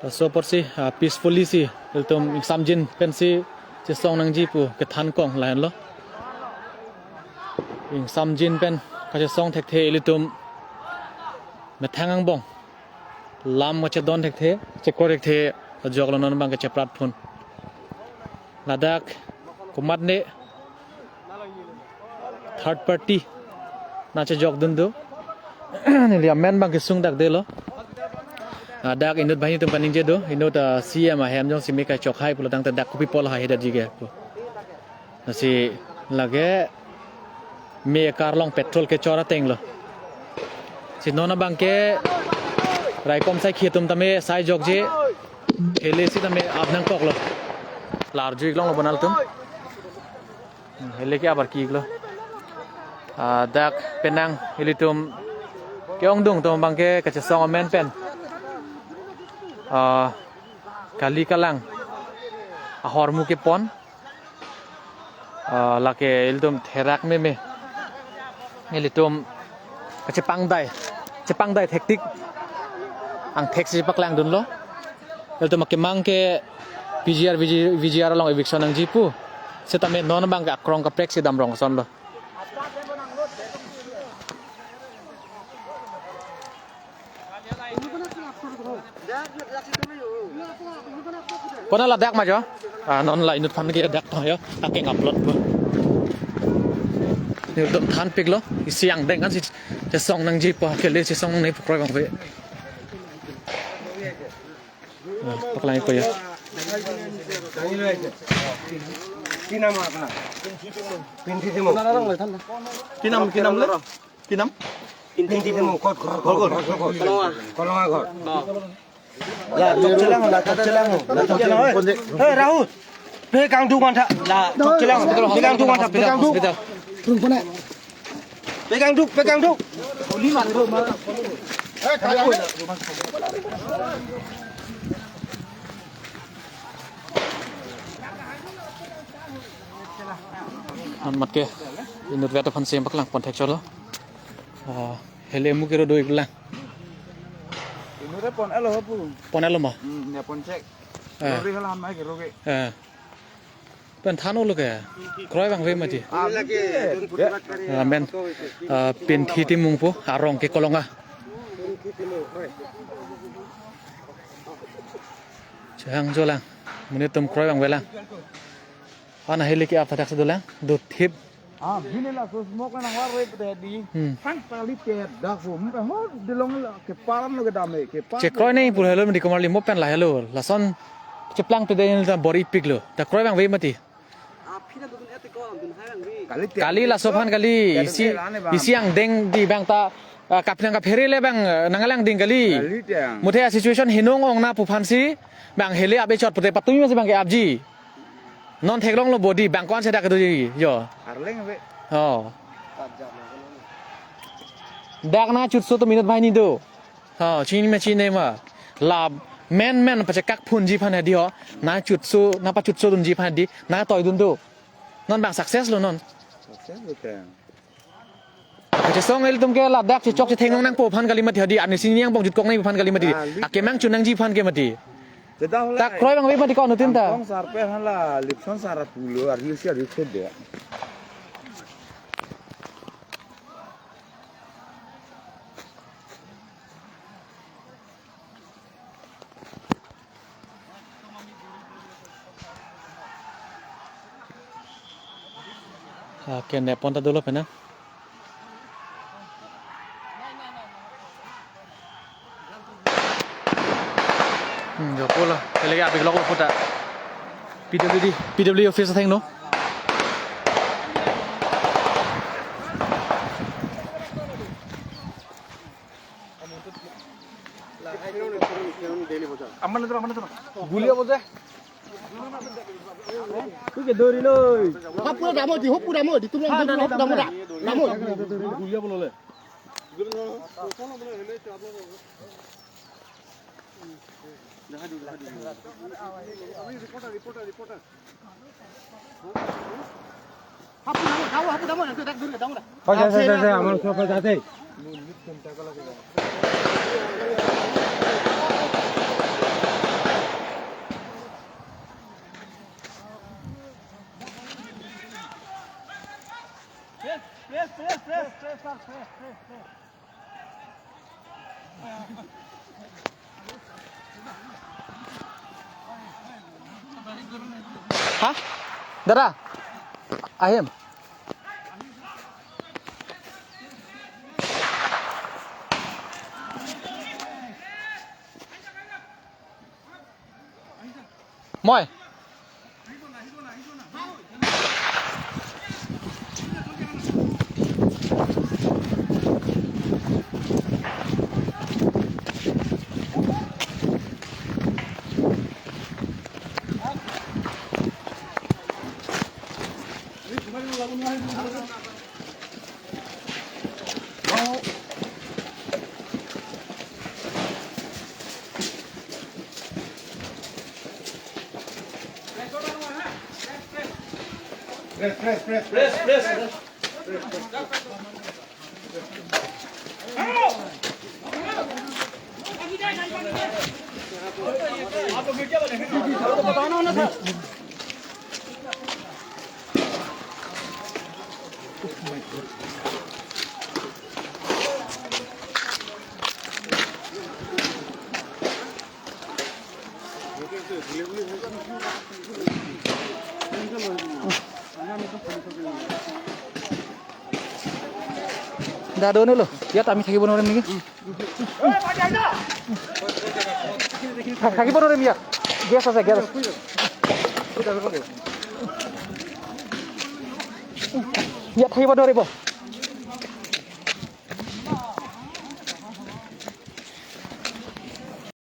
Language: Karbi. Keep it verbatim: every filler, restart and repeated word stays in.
Laso apotsi, ah, peacefully si ilitum ingsamjin pensi chesong nangji pu kethan kong lahenlo. Ingsamjin pen kachesong thekthe ilitum methang angbong, lam kachedon thekthe, chekroi thekthe, ajok lo non abang kacheprat phun. Ladak komatne third party nangchejokdun do. Neli amen abang kesung dak delo. Ah, dak inut banghini atum kaningje do. Inut, ah, C M ahem jongsi me kachok hai pulo tangte dak kopi apot lahai hedat ji ke pu. Lasi lake me karlong petrol kechor ateng lo. Si non abang ke raikom saikhi atum tame sai jokje. Hele sitame ap nangkoklo. Larju iklong lo bonal atum. Hmm, hele ke abar ki iklo. Ah, dak penang ilitum ke-ongdung atum abang ke kachesong amen pen, ah, kali kalang ahormu kepon. Ah, lake ilitum therak meme, ilitum kachepangdai, chepangdai thektik angthek si paklangdunlo. Ilitum akemang ke P G R, V G, V G R along eviction nangji pu. Setame non abang ke akrong kaprek si damrong asonlo. Kona ladak ma jo? Ah, non la inut aphan ke dak tho jo. Akeng upload po. Ni dom thanpiklo. Isi angdeng kan si chesong nangji pu, kele chesong nangne pu kroi abang ave. Ah, paklang po jo. কি নাম আপোনাৰ? পিন্ধি দিম। কি নাম, কি নাম বোলে? কি নাম? পিন্ধি দিম। ক'ত ঘৰ? ঘৰ ক'ত? কলঙা। কলঙা ঘৰ। লা, চক চেলাং, লা, চক চেলাং, লা, চক চেলাং। ঐ, ৰাহুল। Pegang duk mantha. লা, চক চেলাং। Pegang duk mantha, pegang duk। Pegang duk, pegang duk। Anmat ke inut vet aphan si paklang pon thekchotlo. Ah, hele mu kero do iklang. Inut pon elo pu. Pon elo ma? Hmm, ne pon chek. Ah. Rori hala han mai kero ke. Ah. Pen than-olo ke. Kroi abang ave mati. Ah, lagi. Ah, men. Ah, Pinthi Timung pu, arong ke Kolonga. Chehang jolang. Monit atum kroi abang avelang. Ana hele ke ap thadak si dolang. Dothip. Ah, bini laso smoke na war rep de di. Hmm. Tang kali te dak pu. Mo ho dilong la keparan lo kedam e, keparan. Chekroi nangji pu helo mati komarli mo pen la helo. Lason cheplang pe de ta bor ipiklo. Ta kroi abang ave mati. Kali te. Kali laso aphan kali. Te isi, te lane bang. Isi angdeng di abang ta, ah, kapinang kaphere le abang, ah, nanglang ding kali. Kali te ang. Muthe a situation heno ong-ong na pu aphan si abang hele ap-e chot pute patumi masi abang ke apji. Non theklonglo body abang ko-an si dak kedo ji jo. Arleng ave. Oh. Dak nangchotso atum inut banghini do. Oh, chini ma chini ma. La men men pachekak phunji aphan hedi ho. Nangchotso, nangpachotso dunji aphan hedi. Nangtoidun do. Non abang success lo non. Success lo te. Kachesong ilitum ke ladak chechok chetheng nangpo aphan kali mati hedi, arnisi ni angbong jutkok nangji aphan kali mati. Ah, lik. Akemang chun nangji aphan ke mati. Jeda hola. Ta kroi abang ave mati ko-an tin ta. Angbong sar pe hala lipson sar pulo arnisi arnisi de. Ah, ke nepon ta dolo pena. Hmm, jo pulo. Elege abik lok puta. P W D, P W D office athengno. Amana tu, amana tu. Gulia boja. Tuke dori loi. Hapu damo di, hapu damo di, tumlong damo, hapu damo da. Damo. Gulia bolole. Hapu damo, damo, hapu damo, damo, damo, damo, damo. Ho, ja, ja, ja, ja, amar sofa jate. Ha? Dada. Ahim. Moi. Press, press, press, press, press. Da, do nelo. Yaat ami thakibo norem niki. Tha-, thakibo norem yaat. Gas ase, gas. Yaat thakibo noribo.